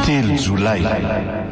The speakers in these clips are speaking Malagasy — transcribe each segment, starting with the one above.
Telo jolay.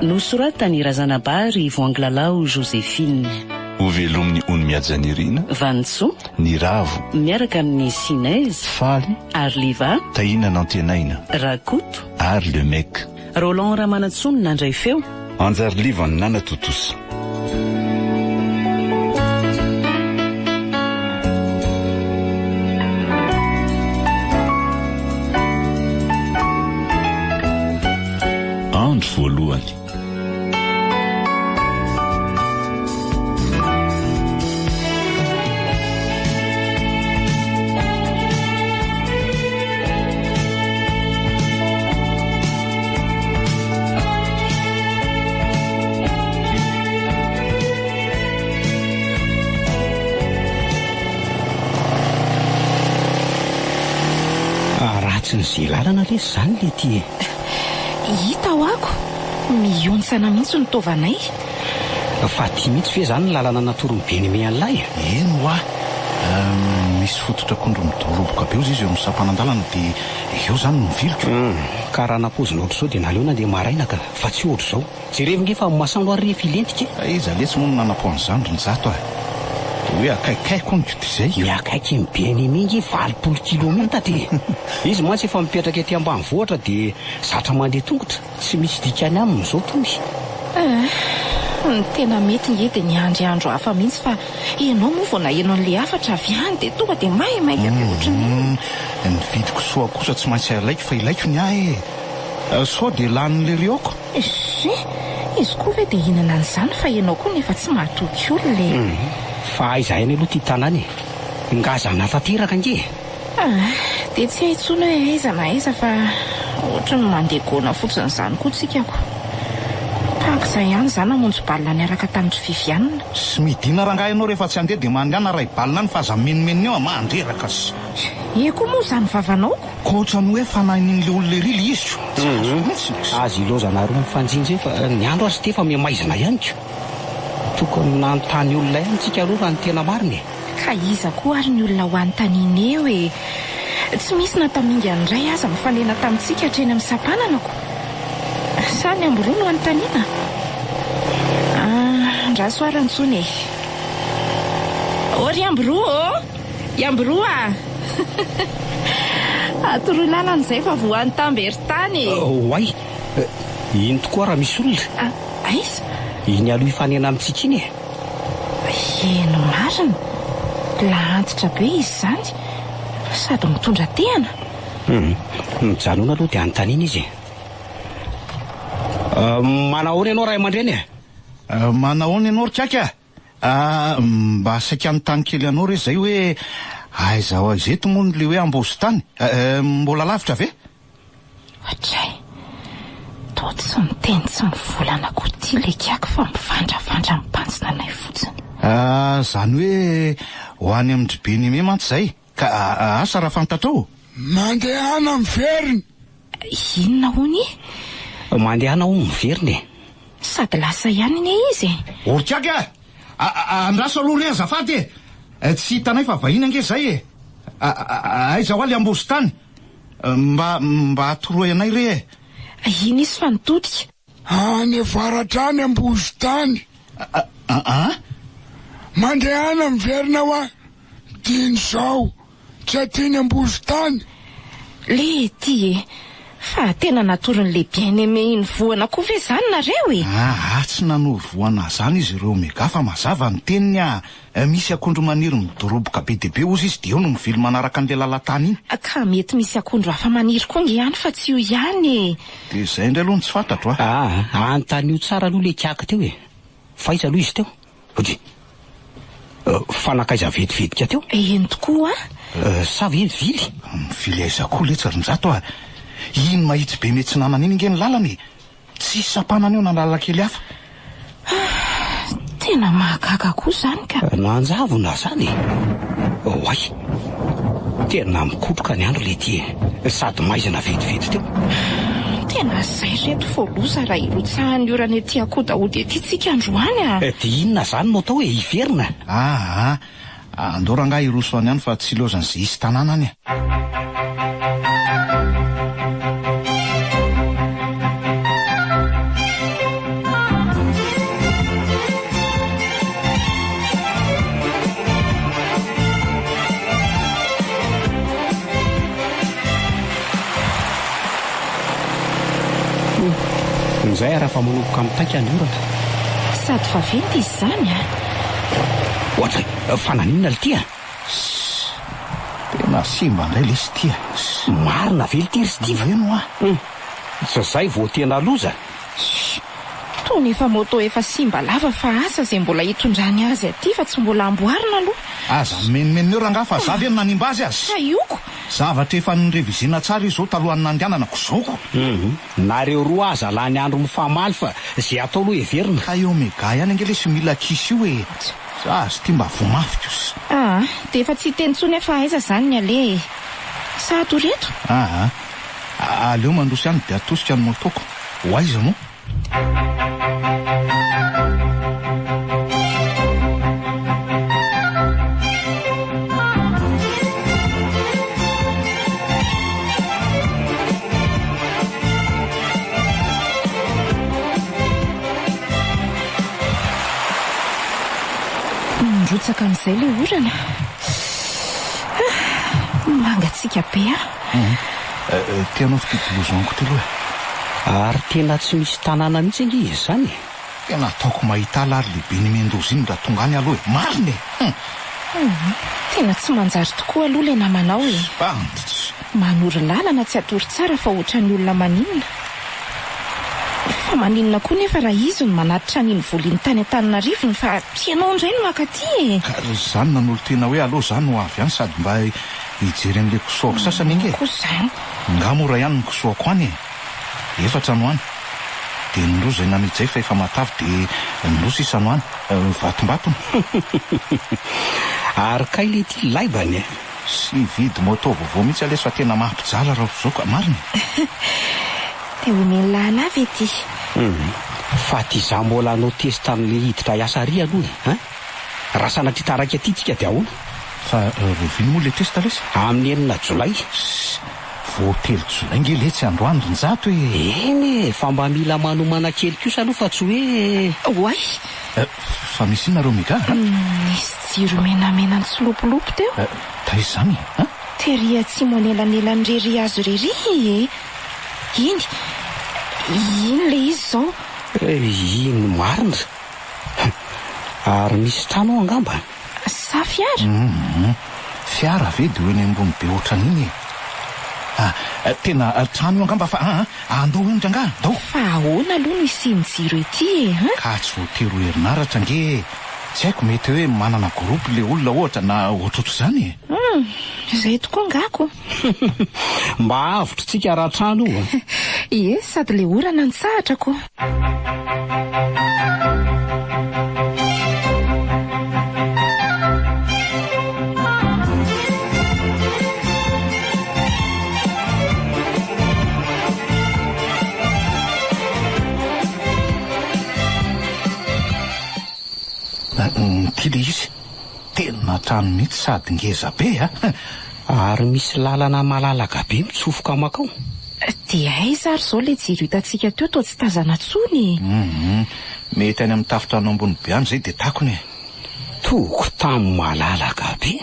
Nosoratan'i Razanabary Voangilalao Joséphine. Hovelomin'i Ony Mihajanirina. Vanintsoa. Niravo. Miaraka amin'i Sinez. Faly. Arliva. Tahiana Nantenaina. Rakoto. Ary Le Mec. Roland Ramanantsoa no nandray feo. Anjariliva nanatontosa. Andro voalohany. Ratsy ny ze lalana lesy zany le ty e. Hita ho'ako, mihontsana mihitsy ny taovanay. Fa aty mihitsy ve zany ny lalana natoron'i Bien-Aimé an'lahy e? Eny ho'a. Misy fototr'akondro midoroboka be ozy izy eo amin'ny sampanan-dalana dia eo izany no miviliko. Hum, ka raha nampoizina ohatr'izao dia naleo nandeha maraina ka, fa tsy ohatr'izao. Jerevo nge fa masoandro ary rehefa hilentika e. Iza letsy moa no nanampo an'izany ry Njato a! Hoe akaikaiky hono ko dia izay. Ny akaiky ny Bien-Aimé nge 80 kilometatra e! Izy mantsy efa mipetraka ety ambanivohitra dia zatra mandeha tongotra. Tsy misy dikany aminy izao tony. Eh, ny tena mety nge dia niandry andro hafa mihitsy fa ianao moa vao naheno an'ilay hafatra avy any dia tonga dia maimaika be ohatran'ny inona. Ny vidiko soa kosa tsy maintsy alaiko fa ilaiko ny ahy e! Sao dia lanin'ilay rioko? Zé! Izy koa ve dia hihinana an'izany fa ianao koa nefa tsy mahatoky olona e! Fa aiza ihany aloha ity tanàna e? Ngazana tanteraka ange e! Ah, dia tsy hay intsony hoe aiza na aiza fa ohatry ny mandeha gona fotsiny izany koa tsika ko. Tahaka izay ihany izaho namonjy bal niaraka tamin-dry Viviane. Sy midina rangahy ianao rehefa tsy handeha dia mandehana ray bal any fa aza mimenomenona eo a, mandreraka sy. He koa moa izany vavanao ko. Ko ohatran'ny hoe fanahin'iny le olona ery ilay izy ko. Tsy azoko mihitsy. Aza ilaozana roa mifanjinja eo fa ny andro aza ity efa miha-maizina ihany ko. Tokony nanontany olona ihany tsika aloha raha ny tena marina e. Ka iza koa ary ny olona ho anontaniana eo e? Tsy misy na tamingana iray aza mifanena tamintsika hatreny amin'ny sampanana ko! Sa ny ambiroa no anontaniana? Ah, andraso ary antsoina e! Ô ry ambiroa ô! I ambiroa a! Atoroy lalana izay fa voan'ny tamberin-tany e! Oay! Iny tokoa raha misy olona. Ah, aiza? Iny aloha hifanena amintsika iny e! Eny marina, laha antitra be izy izany, sady mitondra tehana. Hum, mijanona aloha dia anontaniana izy e. Manahoana ianao ray aman-dreny e? Manahoana ianao ry Kiaka a? Mba saika hanontany kely anao re izay hoe aiza ho aiza eto moa le hoe Ambositany? Mbola lavitra ve? Ohatray, toa tsy miteny tsy mivolana koa ity le kiaky fa mivandravandra mibanjina anay fotsiny. Ah, zany hoe ho any amin-dry Bien-Aimé mantsy izay ka asa raha fantatrao? Mandehana miverina! Inona hono i? Mandehana hono miverina e! Sady lasa ihany anie izy e! Ory kiaky a! Andraso aloha re azafady e! Tsy hitanay fa vahiny ange izay e! Aiza hoa le Ambositany? Mba mba atoroy anay re e! Iny izy fa nitodika. Any avaratra any Ambozitany. An? Mandehana miverina hoa dieny izao, tsy aty ny Ambozitany. Le ty e! Fa tena natoron'le bien aimé iny vohana koa ve zany nareo e? Aa tsy nanoro vohana zany izy ireo Omega fa mazava ny teniny ah! Misy akondro maniry midoroboka be dia be ozy izy dia eo no mivily manaraka an'ilay lalan-tany iny. Ka mety misy akondro hafa maniry koa nge any fa tsy io ihany e! Dia izay indray aloha no tsy fantatro a! Aa anontanio tsara aloha le kiaka teo e! Fa aiza aloha izy teo? Ody! Fa nankaiza vetivetika teo? Eny tokoa a! Sa ve nivily? Mivily aiza koa letsy ry Njato a! Iny mahitsy be miatsinanana iny ange ny lalana e! Tsisy sampanana eo na lalan-kely hafa. Ah, tena mahagaga koa izany ka. Nanjavona izany e! Oay! Tena mikotroka ny andro leity e! Sady maizina vetivety teo. Tena zay reto vao loza raha hirotsahan'ny orana ety Ankodahoda ety tsika androany a! Dia inona izany no atao e? Hiverina? Aa! Andao rangahy hiroso any ihany fa tsy ilaozan'izay hisy tanàna any e! Izay ary fa manomboka mitaika ny orana. Sady vaventy izy izany a! Ohatray, fa naninona lty a? Sss! Tena simba indray lesy ity a! Marina ve lty ry Steve? Eny hoa! Tsy izay vao tena loza. Sss! Tony efa moto efa simba lava fa asa izay mbola hitondrany azy aty fa tsy mbola amboarina aloha. Aza mimenomenona eo rangahy fa za ve no nanimba azy aza? Hayoko! Zavatra efa ni-revisena tsara izy zao talohan'ny nandehanana ko zao ko! Hum, nareo roa aza lany andro mifamaly fa ze atao aloha heverina. Ka io Omega ihany ange lesy mila kis io e! Za azy ty mba voa mafy kosa. Aa, dia efa tsy hiteny intsony aho fa aiza izany ny aleha e! Sa hatory eto? Aa, aleo mandroso ihany dia atosika ny moto-ko. Ho aiza moa? Mirotsaka amin'izay ilay orana. Ah, mangatsiaka be aho. Te hanao ity blouson-ko ity aloha e. Ary tena tsy misy tanàna mihitsy ange izy izany e. Tena ataoko mahita ala ary lehibe ny Mendoza iny raha tonga any aloha e. Marina e! Hum. Hum, tena tsy manjary tokoa aloha ilay namanao e. Bandits. Manoro lalana tsy hatory tsara fa ohatran'ny olona maninona. Fa maninona koa nefa raha izy no manatitra an'iny vola iny tany Antananarivo fa tsy ianao indray no maka aty e. Ka ry zany nanolo-tena hoe aleo za no avy any sady mba hijery an'ilay kisoako sasany ange e. Koa izany. Nga mora ihany ny kisoako any e. Efatra no any. Dia ny roa izay namijay fa efa matavy dia ny roa sisa no any. Vatombatony. Ary kay le ty laibany e. Sy hividy moto vaovao mihitsy ales fa tena mampijaly raha ohatr'izao ka. Marina e. Dia omeny lahana ve ty? Hum. Fa ty za mbola hanao test amin'le hiditra hiasa ary aloha e. Hein? Raha sanatria taraiky aty tsika dia ahoana? Fa roviana moa le test lesy? Amin'ny enina jolay. Ssss. Vao telo jolay nge letsy androany ry Njato e! Eny e! Fa mba mila manomana kely kosa aloha fa tsy hoe. Oay! Fa misy inona ry Omega a? Nisy jiro menamena nitsilopilopy teo. Taiza izany e? An? Tery atsimo anelanelan'irery hazo irery e! Iny! Iny ilay izy izao. Iny marina. Ary misy trano ao angamba? Sa fiara? Hum, fiara ve dia ho eny ambony be ohatran'iny e? Ah, tena trano io angamba fa ah, andao eny rangahy, andao. Fa ahoana aloha no hisian'ny jiro ety e, hein? Ka tsy voatery ho herinaratra ange e! Tsy haiko, mety hoe manana groupe ilay olona ohatra na ohatrohatr'izany e! Hum, izay tokoa angaha ko. Mba avotra tsika raha trano io a! Ie, sady le orana nitsahatra ko. Ity le izy. Tena trano mihitsy sady ngeza be a! Ary misy lalana malalaka be mitsofoka makao. Dia aiza ary izao ilay jiro hitantsika teo toa tsy tazana intsony e? Hum, mety any amin'ny tafontrano ambony be any izay dia takona e! Tokotany malalaka be.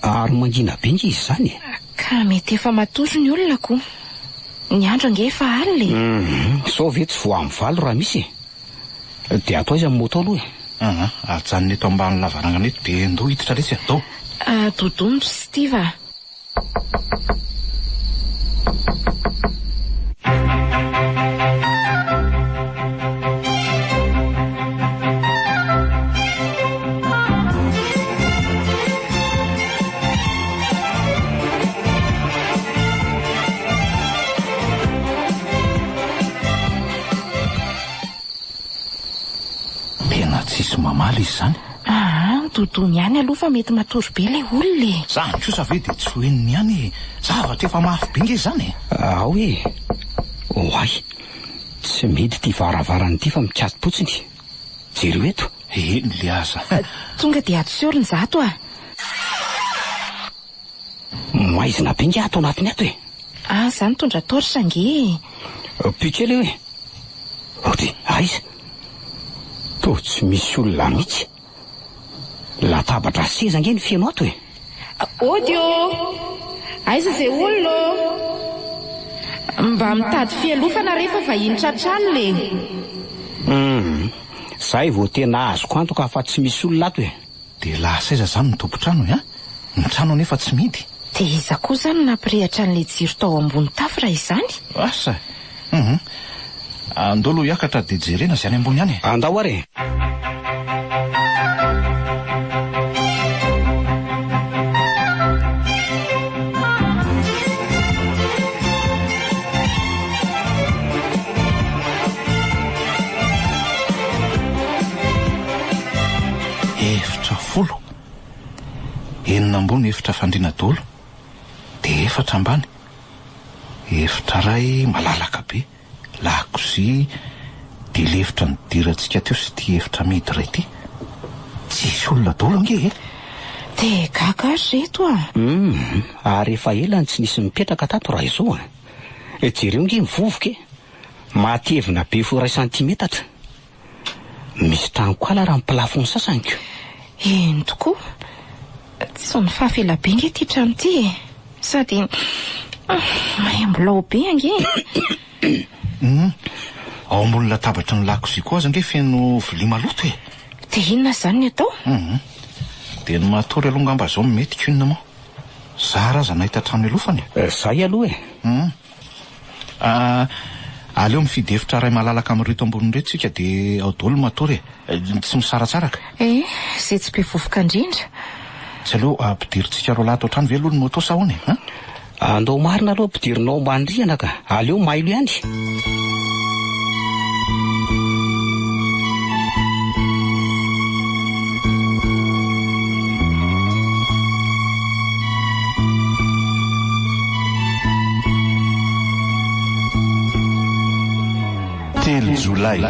Ary mangina be nge izy izany e! Ka mety efa matory ny olona ko. Ny andro ange efa alina e! Hum, sao ve tsy vao amin'ny valo raha misy e? Dia ato aiza ny moto aloha e? Aa, ajanona eto ambany lavarangana eto dia ndao hiditra letsy e, ndao. Ah, Dodon ry Steve a! Tena tsisy mamaly izy izany. Aa, dodony ihany aloha fa mety matory be ilay olona e. Zany kosa ve dia tsy ho henony ihany e. Zavatra efa mafy be nge izany e. Ao e. Oay. Tsy mihidy ity varavarana ity fa mikatso-potsiny. Jereo eto. Eny le aza. Tonga dia ato ry Njato a. Maizina be nge ato anatiny ato e. Ah, za mitondra torche ange e. Piqué le hoe. Ody, aiza? Toa tsy misy olona mihitsy. Latabatra sy seza ange no feno ato e. Ody ô! Aiza izay olona ô? Mba mitady fialofana re fa vahiny tratr'alina e! Hum, zay vao tena azoko antoka fa tsy misy olona ato e! Dia lasa aiza izany ny tompon-trano e an? Ny trano anefa tsy mihidy. Dia iza koa izany no nampirehitra an'ilay jiro tao ambony tafo raha izany? Asa e! Hum. Andao aloha hiakatra dia jerena izay any ambony any e! Andao ary e! Efitra folo. Enina ambony efitra fandriana daholo. Dia efatra ambany. Efitra iray malalaka be, lakozia, dia ilay efitra nidirantsika teo sy ity efitra amidy iray ity. Tsisy olona daholo ange e! Dia gaga aho ry reto a! Humm, ary efa ela no tsy nisy nipetraka tato raha izao a! Jereo ange ny vovoka e! Matevina be fo iray santimetatra. Misy tranonkala raha ny plafond sasany ko. Eny tokoa. Tsy nifafy ela be nge ity trano ity e. Sady maimbo be ange e. Hum. Ao ambony latabatry ny lakozia koa aza ange feno vilia maloto e. Dia inona izany ny atao? Hum. Dia ny matory aloha angamba izao no mety ko inona moa. Zara aza nahita trano ialofana e. Zay aloha e. Hum. Ah, aleo mifidy efitra iray malalaka amin'ireto ambony ireto isika dia ao daholo ny matory e. Tsy misaratsaraka. Eh, izay tsy be vovoka indrindra. Tsy aleo ampidirintsika roalahy ato an-trano ve aloha ny moto sa ahoana e? An? Andao marina aloha ampidirinao ambany rihana ka. Aleo mailo ihany. Telo jolay.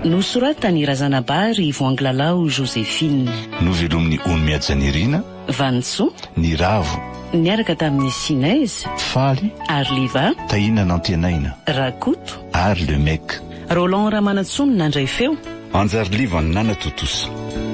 Nosoratan'i Razanabary Voangilalao Joséphine. Novelomin'i Ony Mihajanirina. Vanintsoa. Niravo. Niaraka tamin'i Sinèse. Faly. Arliva. Tahiana Nantenaina. Rakoto. Ary Le Mec. Roland Ramanantsoa no nandray feo. Anjariliva Nanatontosa.